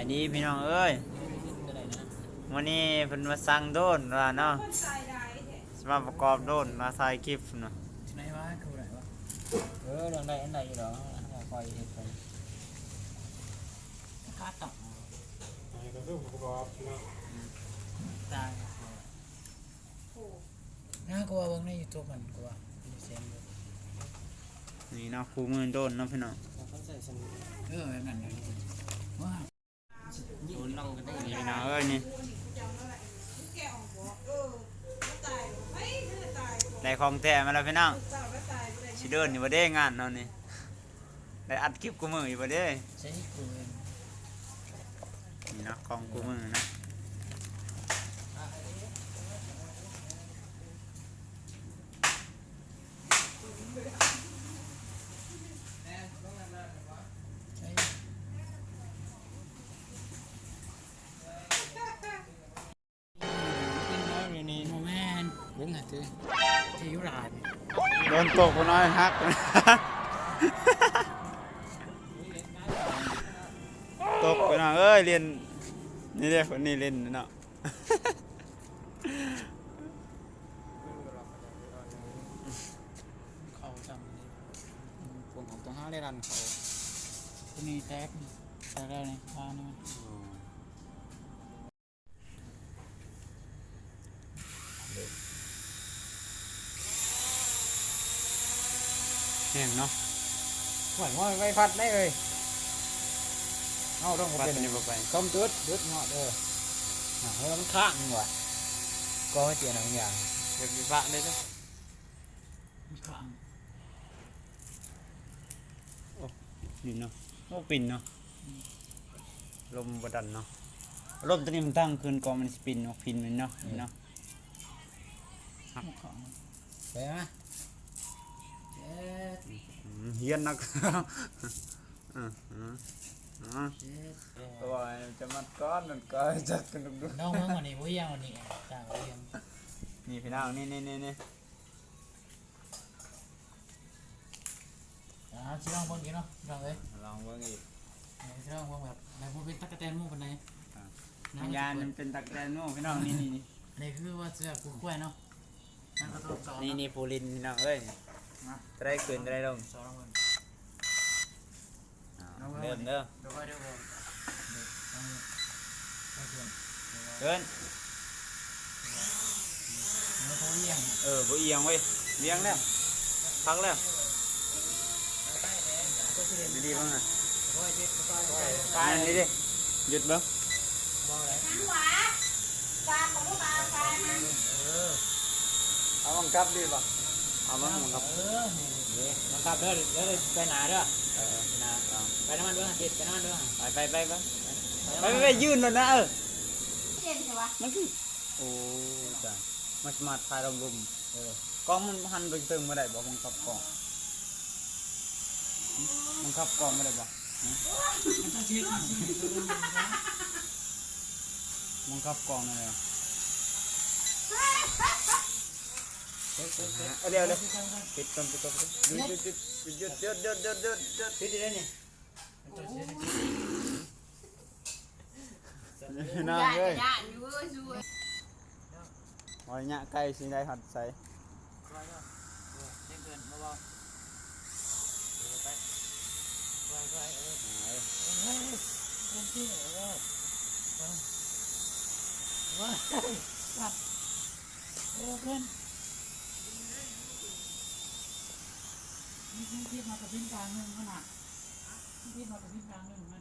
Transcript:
ອັນນີ້ພີ່ນ້ອງເອີຍ ມື້ນີ້ເພິ່ນມາສັ່ງໂດຣນວ່າເນາະ ຊິມາປະກອບໂດຣນ ມາຖ່າຍຄລິບເນາະ. ໄດ້ວະ ຄືໄດ້ວະ ເອີ ເລື່ອງໄດ້ອັນໃດຢູ່ດອກ ເຮົາກໍຄ່ອຍເຮັດໄປ ຄ່າຕອບ ໃຫ້ກະຊຸປະກອບເນາະ ອືມ ຕາຍ ນາ ກູວ່າເບິ່ງໃນຢູທູບຫັ້ນ ກູວ່າມີສຽງຢູ່ ນີ້ເນາະ ຄູ່ມືໂດຣນເນາະພີ່ນ້ອງ ເອີ ແບບນັ້ນແຫຼະ ນີ້ພີ່ນ້ອງເອີຍ ນີ້ ໄດ້ຂອງແທ້ມາແລ້ວພີ່ນ້ອງ ຊິເດີນຢູ່ບໍ່ເດ້ງານເຮົານີ້ ໄດ້ອັດຄລິບຄູ່ມື້ຢູ່ບໍ່ເດ້ ໃຊ້ກູເອງ ນີ້ເນາະ ຂອງຄູ່ມື້ເນາະ. ບໍ່ແມ່ນ ເບິ່ງຫາ ທີ່ຢູ່ລາວນີ້ ໂດນຕົກບໍ່ນ້ອຍ ຫັກ ຕົກໄປນ້ອຍເອີຍ ຫຼິ້ນ ນີ້ເດ້ ຄົນນີ້ຫຼິ້ນເນາະ. ເຂົ້າຈຳ ອືມ ພວກເຮົາຕ້ອງຫາໄດ້ລັນເຂົ້າ ຕົວນີ້ແຕກ ແຕກແລ້ວນີ້ ຄານີ້ ອືມ. ແຮງເນາະ ໂອ້ຍ ງອດໄວພັດໄດ້ເອີຍ ເອົາ ຕ້ອງເປັນ ພັດນີ້ບໍ່ໄປ ຕ້ອງຈຸດ ຈຸດງອດ ເອີ ເອີ ມັນຄ້າງວ່າ ກໍເສຍໜັງຢ່າງ ຢ່າໄປປະເລີຍເດີ ມັນຄ້າງ ໂອ້ ນີ້ເນາະ ໂອ້ ປິ່ນເນາະ ອືມ ລົມບໍ່ດັນເນາະ ລົມຕົວນີ້ມັນຕັ້ງຂຶ້ນ ກໍມັນຊິປິ່ນອອກ ປິ່ນແມ່ນເນາະ ນີ້ເນາະ. ໄປມາ ເຈັດ ອືມ ຮຽນໜັກ ເອີ ເອີ ເຈັດ ແປດ ໂອ້ຍ ຈະມັດກ່ອນ ມັນກໍຈັດກັນດຸກໆ ນ້ອງເບິ່ງ ວັນນີ້ບໍ່ຮຽນ ວັນນີ້ຈ້າງບໍ່ຮຽນ ນີ້ພີ່ນ້ອງ ນີ້ໆໆໆ. ອ່າ ຊິລອງເບິ່ງອີກເນາະ ພີ່ນ້ອງເອີຍ ລອງເບິ່ງອີກ ເອີ ຊິລອງເບິ່ງແບບ ແບບບໍ່ເປັນຕັກກະແຕນໝູ່ປານໃດ ອ່າ ນາ ຢ້ານມັນເປັນຕັກກະແຕນໝູ່ ພີ່ນ້ອງ ນີ້ໆໆ ອັນນີ້ຄືວ່າເສື້ອປູກກ້ວຍເນາະ ມັນກໍທົດສອບ ນີ້ໆ ຜູ້ຫຼິ້ນ ພີ່ນ້ອງເອີຍ ນະ ຈະໄດ້ຂຶ້ນ ຈະໄດ້ລົງ ສອງຄົນ ອ່າ ເລີ່ມເດີ ເດີ ເດີ ເດີ ເດີ ເດີ ເດີ ເດີ ເດີ ເອີ ບໍ່ອຽງເວີຍ ວຽງແລ້ວ ພັກແລ້ວ ດີໆ ເບິ່ງນະ ແມ່ນດີໆ ຢຸດເບິ່ງ ເອີ ເອົາບັງຄັບດີບໍ່ ເອົາບັງຄັບ ເອີ ນີ້ ບັງຄັບເດີ ເດີ ໄປໜ້າເດີ ເອີ ໄປໜ້າ ໄປນຳມັນເບິ່ງ ໄປນຳມັນເບິ່ງ ໄປ ໄປ ໄປ ໄປ ໄປ ຢືນໂລດນະ ເອີ ມັນຄື ໂອ້ ຕາຍ ມາ ມາຖ່າຍລົງລຸ່ມ ເອີ ກ້ອງມັນຫັນໄປເທິງບໍ່ໄດ້ບໍ່ ບັງຄັບກ້ອງ ບັງຄັບກ້ອງບໍ່ໄດ້ບໍ່ ຮະ ບັງຄັບກ້ອງນັ້ນແຫຼະ ເອີ ເອົາເອົາ ປິດກ່ອນ ປິດກ່ອນ ປິດ ຢຸດ ຢຸດ ຢຸດ ປິດຢູ່ໄດ໋ນີ້. ພີ່ນ້ອງເອີຍ ຢ້ານຢູ່ເວີຍ ວ່າຍະໄກ່ຊິໄດ້ຮອດໃສ ໄປ ໄປ ເອີ ໄປ ໄປ ເອີ ເອີ ເອີ ເອີ ເອີ ເອີ ເພິ່ນ ມີ ມີ ມີມາກະຊິນກາງໜຶ່ງຫັ້ນນະ ມີມາກະຊິນກາງໜຶ່ງຫັ້ນ